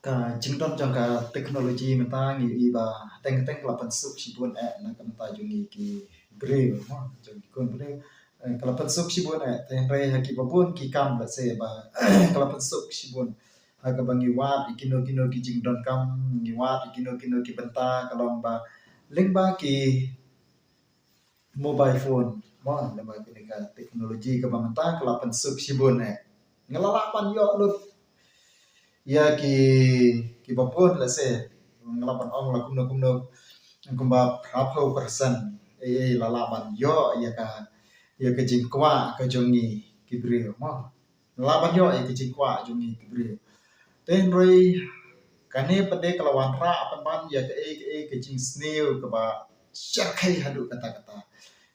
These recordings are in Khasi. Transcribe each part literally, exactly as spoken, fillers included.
Ka jingdon jong ka technology mynta ngi ïohi ba teng teng ka la pynsuk shibun eh na ka bynta jong ngi ki briew, mo, jong ngi ki khun briew. Eh, ka la pynsuk shibun eh, te hynrei ha kiba bun ki kam, let's say, ba ka la pynsuk shibun ha kaba ngi wad ïa kino kino ki jingdonkam, ngi wad ïa kino kino ki bynta, ka long ba lyngba ki mobile phone, mo, lyngba kine ka technology kaba mynta ka la pynsuk shibun eh. Nga la lah ban ïoh lut ïa ki, kiba bun, let's say, nga lah ban ong la kumno kumno, kumba phra phew percent, eh, eh, la lah ban ïoh ïa ka, ïa ka jingkwah ka jong ngi ki briew, mo. Nga lah ban ïoh ïa ka jingkwah jong ngi ki briew. Te hynrei kane pat de ka la wanrah pynban ïa kaei kaei ka jingsniew kaba shyrkhei haduh katta katta.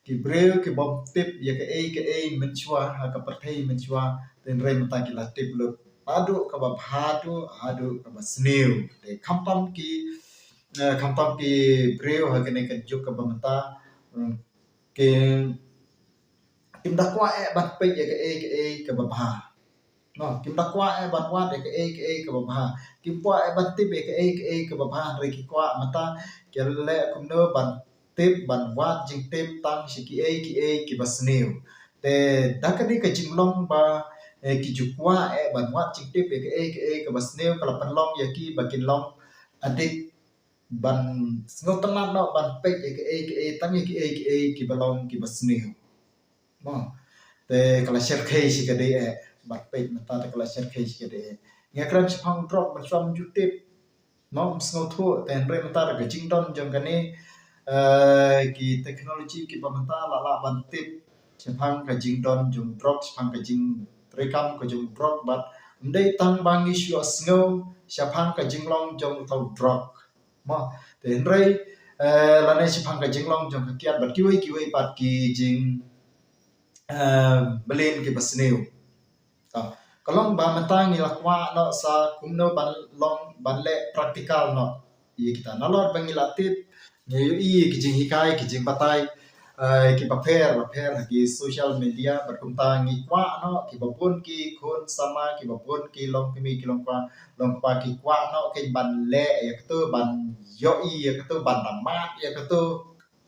Ki briew ki bym tip ïa kaei kaei mynshuwa ha ka pyrthei mynshuwa, te hynrei mynta ki la tip lut, haduh kaba bha haduh, haduh kaba sniew. Te khamtam ki, eh, khamtam ki briew ha kane ka juk kaba mynta, mm, ki, kim da kwah eh ban peit ïa kaei kaei kaba bha. No, kim da kwah eh ban wad ïa kaei kaei kaba bha. Kim kwah eh ban tip ïa kaei kaei kaba bha, hynrei ki kwah mynta ki leh kumno ban tip, ban wad jingtip tang sha kiei kiei kiba sniew. Te da kane ka jinglong ba, eh, ki ju kwah eh ban wad jingtip ïa kaei kaei kaba sniew, ka la pynlong ïa ki ba kin long adik ban sngewtynnat noh ban peit ïa kaei kaei, tang ïa kaei kaei kiba long kiba sniew. Mo. Te ka la shyrkhei shikatdei eh, ban peit mynta te ka la shyrkhei shikatdei eh. Nga kren shaphang drug mynshuwa ym ju tip, mo, ym sngewthuh, te hynrei mynta da ka jingdon jong kane, eh, ki technology kiba mynta la lah ban tip shaphang ka jingdon jong drug, shaphang ka jingtreikam ka jong drug, bad ym dei tang ba ngi shu ïohsngew shaphang ka jinglong jong uto u drug, mo, te hynrei, eh, lane shaphang ka jinglong jong ka kiad bad kiwei kiwei pat ki jing, eh, mlien kiba sniew. To, ka long ba mynta ngi la kwah noh sa kumno ban long, ban leh practical noh ïa kita. Nalor ba ngi la tip, ngi ïohi ki jinghikai, ki jingbatai, eh, kiba pher bapher ha ki social media, bad kumta ngi kwah noh kiba bun ki khun samla, kiba bun ki longkmie ki longkpa, longkpa ki kwah noh kein ban leh ïa kato, ban ïohi ïa kato, ban da mad ïa kato,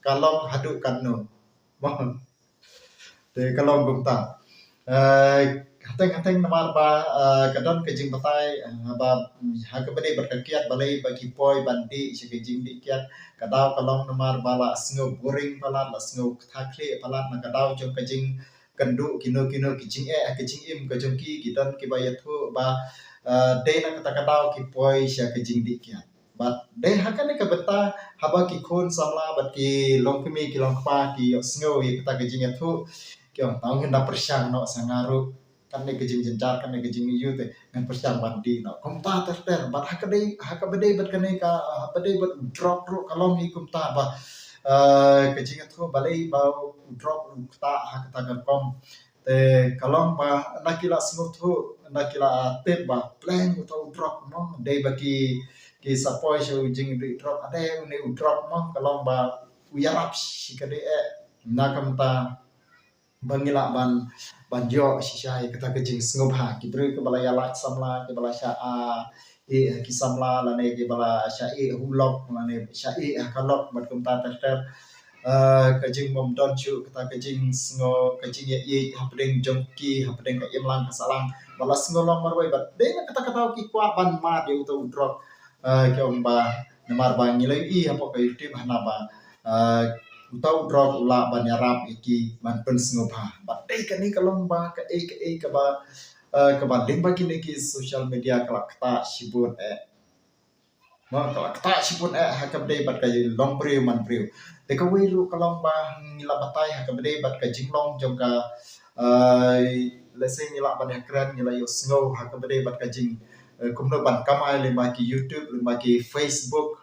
ka long haduh katno. Te ka long kumta. Eh, hateng hateng namar ba, eh, ka don ka jingbatai, eh, ba, mm, ha kaba dei bad ka kiad balei ba ki poi ban dih sha ka jingdih kiad. Ka daw ka long namar ba la sngew boring palat, la sngew ktha khlieh palat na ka daw jong ka jingkynduh kino kino ki jingeh ha ka jingim ka jong ki, ki don kiba ïathuh ba, eh, dei na kata ka daw ki poi sha ka jingdih kiad. Bad dei ha kane ka bynta haba ki khun samla bad ki longkmie ki longkpa ki ïohsngew ïa kata ka jingïathuh, ki ong, tang ngin da pyrshang noh sa nga ruh. Kane ka jingjynjar, kane ka jingmih ïa u te ngan pyrshang ban dih noh. Kumta ter ter, bad ha ka dei, ha kaba dei bad kane ka, ha kaba dei bad u drug ruh ka long hi kumta ba, eh, ka jingïathuh balei ba u drug u ktah ha kata ka rukom. Te ka long ba ynda ki la sngewthuh, ynda ki la tip ba pleng uto u drug, mo, dei ba ki, ki sa poi sha u jingdih drug, ade une u drug, mo, ka long ba u ïarap shikatdei eh. Na ka bynta ba ngi lah ban, ban ïoh shisha ïa kata ka jingsngewbha. Ki briew kiba la ïalait samla, kiba la shah, ah, ïeh ha ki samla lane kiba la shah ïeh ha u lok lane shah ïeh ha ka lok bad kumta ter ter. Eh, ka jingbym don shuh kata ka jingsngew, ka jingïaieit hapdeng jong ki, hapdeng ka imlang ka sahlang. Ba la sngew long marwei bad dei na kata ka daw ki kwah ban mad ïa uto u drug. Eh, ki ong ba namar ba ngi la ïohi hapoh ka YouTube hana ba, eh, uto u drug u lah ban ïarap ïa ki ban pynsngewbha. Bad dei kane ka long ba kaei kaei kaba, eh, kaba lyngba kine ki social media ka la ktah shibun eh. Mo, ka la ktah shibun eh ha kaba dei bad ka long briew man briew. Te kawei ruh ka long ba ngi la batai ha kaba dei bad ka jinglong jong ka, eh, let's say ngi lah ban ïakren, ngi la ïohsngew ha kaba dei bad ka jing, eh, kumno ban kamai lyngba ki YouTube, lyngba ki Facebook,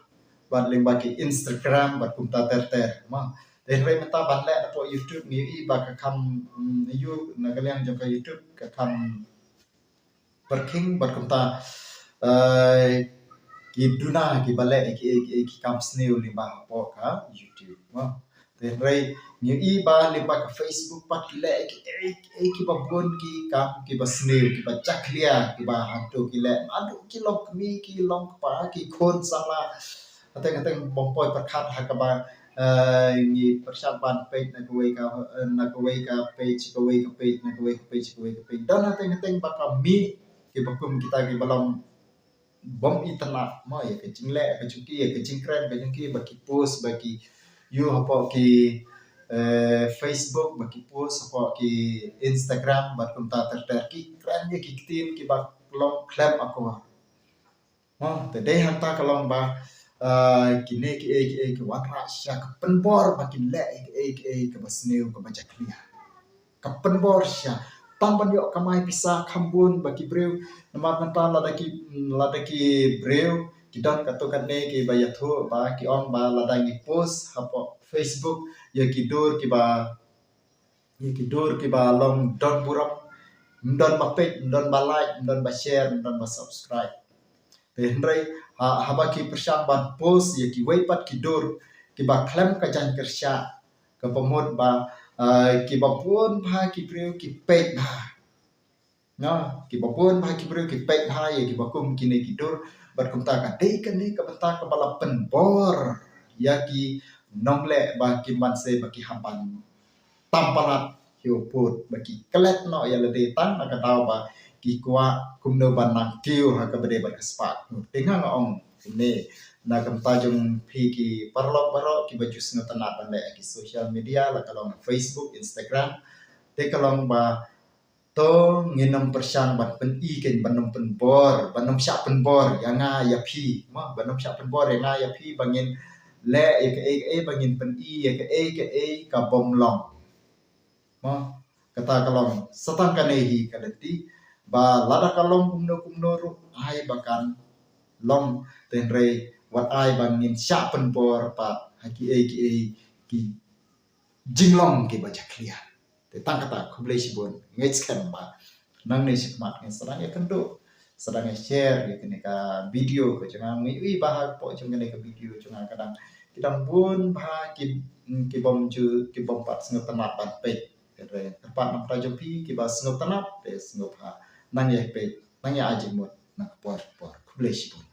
bad lyngba ki Instagram bad kumta ter ter. Mo. Te hynrei mynta ban leh hapoh YouTube ngi ïohi ba ka kham, mm, ïoh na ka liang jong ka YouTube ka kham pyrkhing bad kumta, eh, ki duna kiba leh ki, ki, ki kam sniew lyngba hapoh ka YouTube. Mo. Te hynrei ngi ïohi ba lyngba ka Facebook pat ki leh ki ei ki ei kiba bun ki kam kiba sniew kiba jakhlia kiba hangto ki leh naduh ki long kmie ki long kpa ki khun samla. Hateng hateng bym poi pyrkhat ha kaba ngi pyrshang ban peit na kawei ka na kawei ka peit sha kawei ka peit na kawei ka peit sha kawei ka peit. Don hateng hateng ba ka mih kiba kum kita kiba long bym itynnad mo ïa ka jingleh ka jong ki ïa ka jingkren ka jong ki ba ki post ba ki ïoh hapoh ki Facebook ba ki post hapoh ki Instagram bad kumta ter ter ki kren ïa ki ktien kiba long khlem akor. Mo te dei hangta ka long ba kine ki ei ki ei ki wanrah sha ka pynbor ba ki leh ïa ki ei ki ei kaba sniew kaba jakhlia. Ka pynbor sha tang ban ïoh kamai pisa kham bun ba ki briew. Namar mynta lada ki lada ki briew ki don katto katne kiba ïathuh ba ki ong ba lada ngi post hapoh Facebook ïa ki dur kiba ïa ki dur kiba long don burom, ym don ba peit, ym don ba like, ym don ba share, ym don ba subscribe. Te hynrei haba ki pyrshang ban post ïa kiwei pat ki dur kiba khlem ka jaiñkyrshah kaba mut ba kiba bun bha ki briew ki peit bha. Nga kiba bun bha ki briew ki peit bha ïa kiba kum kine ki dur bad kumta ka dei kane ka bynta kaba la pynbor ïa ki nongleh ba ki ban sei ba ki hap ban tam palat ïa u pud ba ki klet noh ïa lade tang na ka daw ba ki kwah kumno ban nang kiew ha kaba dei bad ka spah. Te nga nga ong kumne na ka bynta jong phi ki paralok baroh kiba ju sngewtynnat ban leh ha ki social media la ka long Facebook, Instagram. Te ka long ba to ngin ym pyrshang ban pyni kein ban ym pynbor ban ym shah pynbor ïa nga ïa phi mo ban ym shah pynbor ïa nga ïa phi ba ngin leh ïa kaei kaei ba ngin pyni ïa kaei kaei ka bym long. Mo kata ka long sa tang kane hi ka lynti ba lada ka long kumno kumno ruh ai ba kan long. Te hynrei wat ai ba ngin shah pynbor pat ha kiei kiei ki jinglong kiba jakhlia. Te tang kata khublei shibun. Ngeit skhem ba nangne shakhmat ngin sa dang ïakynduh sa dang ïa share ïa kane ka video ka jong nga. Ngi ïohi ba hapoh jong kane ka video jong nga ka dang ki dang bun bha ki ki bym ju ki bym pat sngewtynnat ban peit. Te hynrei kyrpad na ka bynta jong phi kiba sngewtynnat te sngewbha nang ïa peit nang ïa ai jingmut na ka por ka por. Khublei shibun.